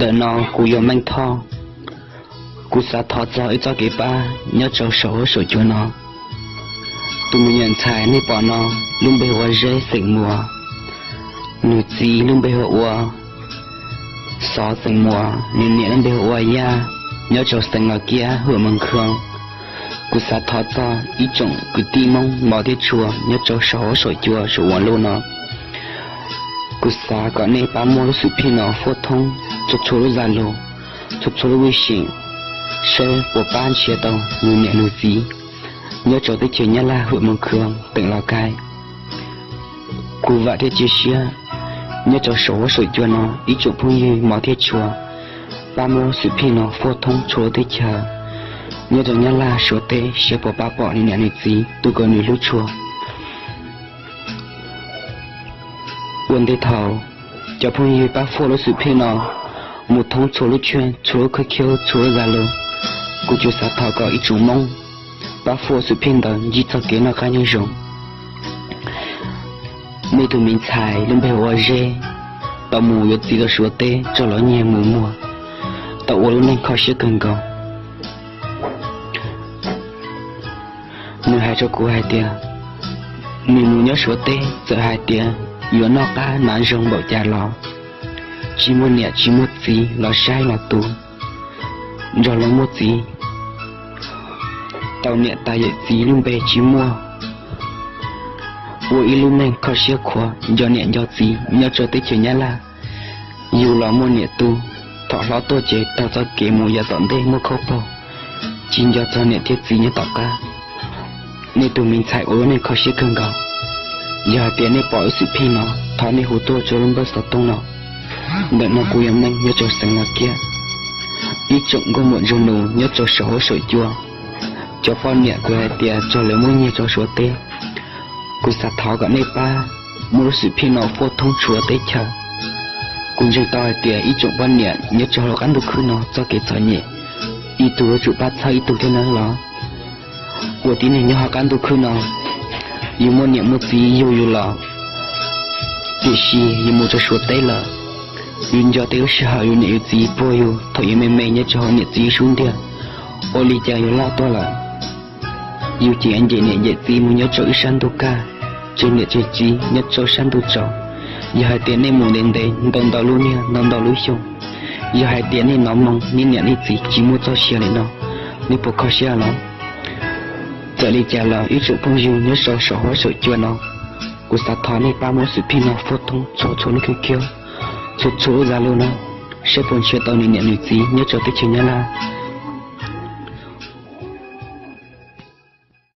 Ntawm no kuv yog Meej Thoj. Kuv xav thov txog ib txoj kev pab nyob rau saum huab saum cua no. Tus me nyuam ntxhais nej pom no lub npe hu ua Zeb xeem Muas, nws txiv lub npe hu ua Xov xeem Muas, nws niam lub npe hu ua Yaj, nyob rau xeev Los Kiab hwm Moos Khoo. Kuv xav thov txog ib tsoom kwv tij Hmoob mos thiab tshua nyob rau saum huab saum cua saum ua luj no. Kuv xav kom nej pab muab lub xwm phij no fuaj thoob txhua txhua lub Zalo, txhua txhua lub Vij Xyeem, saib puas pab nrhiav tau nws niam nws txiv nyob rau teb chaws Nyab Laj hwm Moos Khoo teem Los Kais. Kuv vam thiab cia siab nyob rau saum huab saum cua no ib tsoom phooj ywg mos thiab tshua pab muab xwm phij no fuaj thoob txhua lub teb chaws nyob rau Nyab Laj Suav teb saib puas pab pom nws niam nws txiv tus uas nws hlub tshua. Ua ntej thaum cov phooj ywg pab fuaj lub xwm phij no mus thoob txhua lub tshuaj txhua lub khawb khiab txhua lub Zalo, kuv tsuas xav thov kom ib tsoom Hmoob pab fuaj xwm phij ntawd ntsib txoj kev noj qab nyob zoo. Nej tus me ntxhais lub npe hu ua Zeb tau mus yuav txiv rau Suav teb tso los nyiag mus muag, tau ua lub neej kho siab kawg nkaus. Nws hais rau kuv hais tias nws mus nyob Suav teb txawm hais tias yuav noj qab hnav zoo npaum cas los tsis muaj niam tsis muaj txiv los saib los tu, nrog luag muaj txiv tau niam tas yawm txiv lub npe tsis muaj. Ua ib lub neej kho siab khuav nco niam nco txiv nyob rau teb chaws Nyab Laj. Yus los muaj niam tu, thaum hlob tuaj ces taug txoj kev mus yav tom ntej muaj khaub paug, tsis nco txog niam thiab txiv nyob tom qab. Nej tus me ntxhais ua lub neej kho siab kawg nkaus. Yog hais tias nej pom lub xwm phij no, thov nej hu tuaj rau lub npawb xov tooj no. Ntawm no kuv yog Meej nyob rau xeev Los Kiab. Ib tsoom nkauj muam nraug nus nyob rau saum huab saum cua, cov poj niam kuv hais tias txog lawv muab nyiag rau Suav teb, kuv xav thov kom nej pab muab lub xwm phij no fuaj thoob txhua teb chaws. Kuv ntseeg tau hais tias ib tsoom poj niam nyob rau hauv qab ntuj khwb no txoj kev txom nyem, ib tug yuav tsum pab txhawb ib tug thiab nawb los. Ua tib neeg nyob hauv qab ntuj khwb no, yus muaj niam muaj txiv yug yus los, tiam sis yus mus rau Suav teb lawm, yus nco tej lub sij hawm yus niam yus txiv puag yus thaum yus me me nyob rau hauv niam txiv sub ntiag. Ua li cas yus loj tuaj lawm, yus ces nce niam nce txiv mus nyob rau ib sab ntuj kaj, tseg niam tseg txiv nyob rau sab ntuj tsaus. Yog hais tias nej mus ntev ntev ntau ntau lub niag ntau ntau lub xyoo, yog hais tias nej hnov moo nej niam nej txiv tsis muaj txoj sia li no, nej puas kho siab los? Txawm li cas los ib tsoom phooj ywg nyob rau saum huab saum cua no, kuv xav thov nej pab muab xwm phij no fuaj thoob txhua txhua lub khawb khiab, txhua txhua lub Zalo no, saib puas nrhiav tau nws niam nws txiv nyob rau teb chaws Nyab Laj.